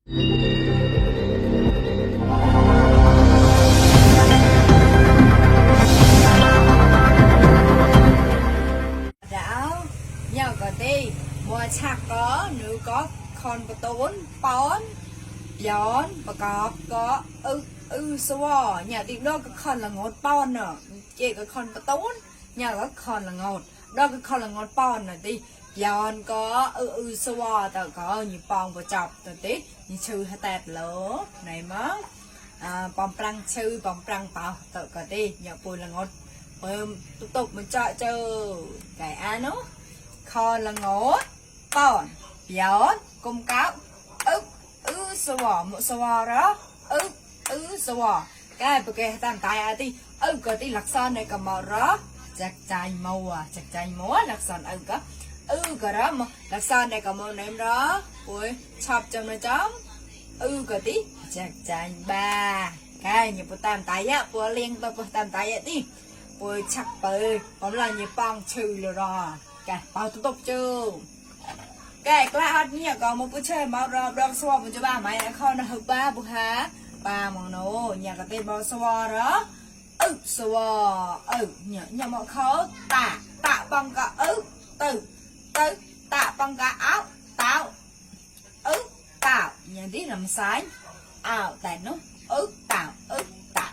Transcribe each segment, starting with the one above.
Đảo nhau có đi mua chạc có nữ có con có tốn bón gión và có xua nhà đi đó có con là ngọt bón nè chị có con có tốn nhà có con là ngọt đó có con là ngọt bón nè đi giòn có xua tao có như bong và chọc tao tí như chư hay tẹt lỗ này mất bong prang chư bong prang tao tao có đi nhà bùi là ngọt tục tục mình chọn chơi cái á nó kho là ngố bòn gió cung cáo sò một sò đó sò cái bữa kia tạm tay đi có tí lạc son này cầm màu đó chặt chai màu chặt chai múa lạc son có có đó mà lạc son này cầm màu nêm đó ui chọc cho nó chấm có tí chặt chai ba cái như bữa tạm tay á bữa liên bữa tạm tay á đi bữa chắc bơi còn là như bong trừ rồi cái bao tục chưa cái cloud như còn một bữa chơi màu đỏ xua một cho ba mày đã không được ba bữa hả ba món nô nhà cái tên bao xua đó xua nhà mọi khó tạ bằng cả từ tạ bằng cả áo tao tạo nhà tí làm sái ảo tại nó tạo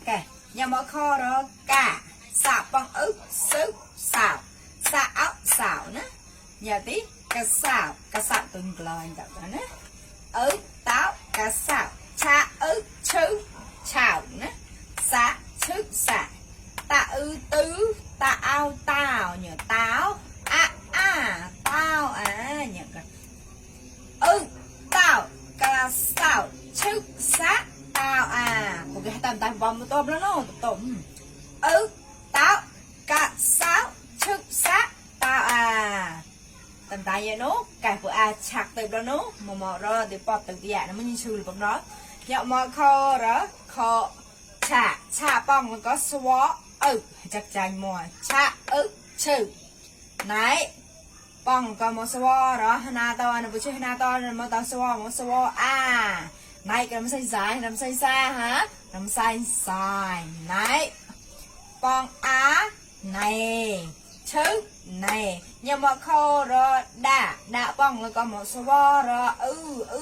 cái nhà mọi kho đó cả xạo bằng sức xạo xạo nè nhà tí cá xạo từng lời gặp đó nè táo cá xạo cha chữ chảo nè xá chữ xạ ta tứ ta ao tao nhờ táo tao nhờ tao cá xạo chữ xá tao một cái tầm tầm vòng tôm đó nó tôm táo cá xạo chữ xá tao tầm tay vậy nó cái của chặt từ đó nó mà rồi thì bọt từ cái nó mới như sư được đó nhậu mà kho đó kho chả bong nó có swat chặt chành mùa chả chữ này bong có một swat đó na to nó vừa chơi na to rồi mà tao swat một swat này cái làm say dài làm say xa hả làm say dài này bong này chữ này nhưng mà kho rồi đã bong là có một số bo rồi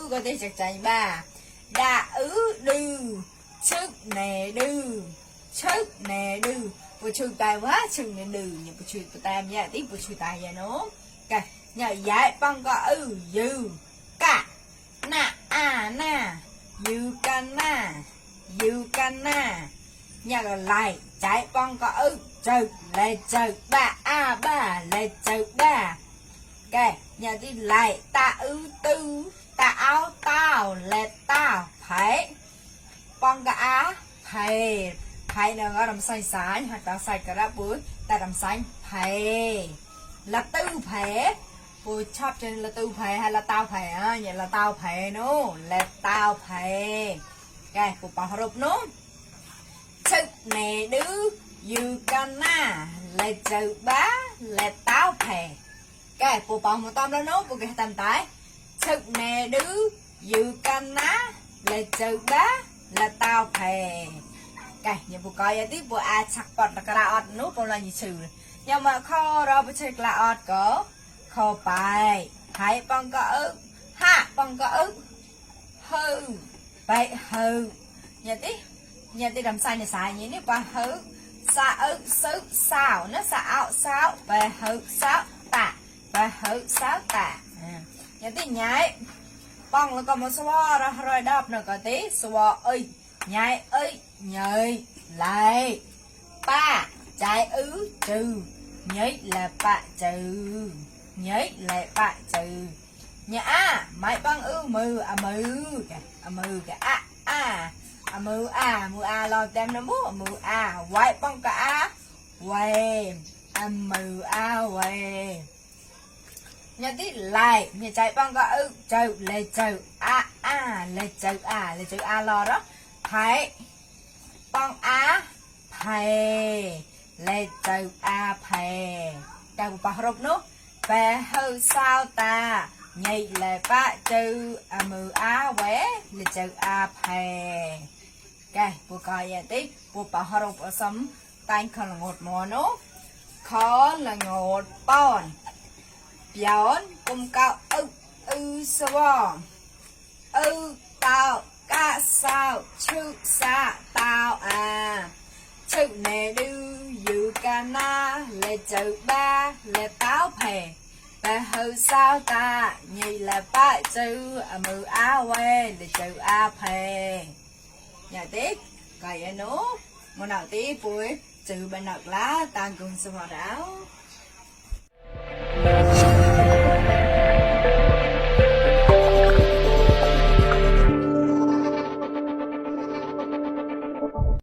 có thể chặt chành ba đã đư chữ này đư vừa chữ tài quá chữ này đư nhưng vừa chữ tài vậy tí vừa chữ tài vậy nó cái nhà giải bong có dư cả na dư can na nhà lại trái bong có chữ ba lại chữ ba cái nhà đi lại ta tư ta áo tao lệ tao phải bong cả phải nó có làm sai sai hoặc ta sai cả đó bữa ta làm sai phải là tư phải bữa chót trên là tư phải hay là tao phải vậy là tao phải nó là tao phải cái bữa bảo hợp nó chữ này đứa dư can na lại chữ bá lại tao phải cái bộ bóng một tôm đó nốt của cái tầm tái chữ nè đứa dư can na lại chữ bá là tao phải cái nhà bộ coi tiếp bộ chắc bọt là cái ọt nốt bộ là gì xử nhưng mà kho đó bộ chơi là ọt có kho bài hãy bong có bong có hư vậy hư nhà tí làm sai này sai như thế qua hư sa sứ sao nó sao về hư sao tạ và hư sao tạ nhà tí nhảy bong là có một số rồi đọc nữa có tí số nhảy nhảy lại ba trái trừ nhảy là bạ trừ nhảy lại bạ trừ nhà máy băng mừ cái mừ lo tem nó mù quay băng cả quay mừ quay nhà tí lại nhà chạy băng cả trừ lệ trừ lệ trừ lo đó thấy băng thầy lệ trừ thầy cái một bài rốt nó về hư sao ta nhị là ba chữ mừ á quế là chữ a phè cái bộ coi vậy tiếp bộ bảo họ đọc ở sấm tay khó là ngột mò nó khó là ngột bon bón cùng cao sao tao ca sao chữ sa tao à chữ này đưa dự ca na là chữ ba là táo phè bà hư sao ta nhị là ba chữ mừ á quê là chữ a phè nhà tiếp coi vậy nó một nào tiếp vui chữ bên nọc lá tăng cùng sự hòa đảo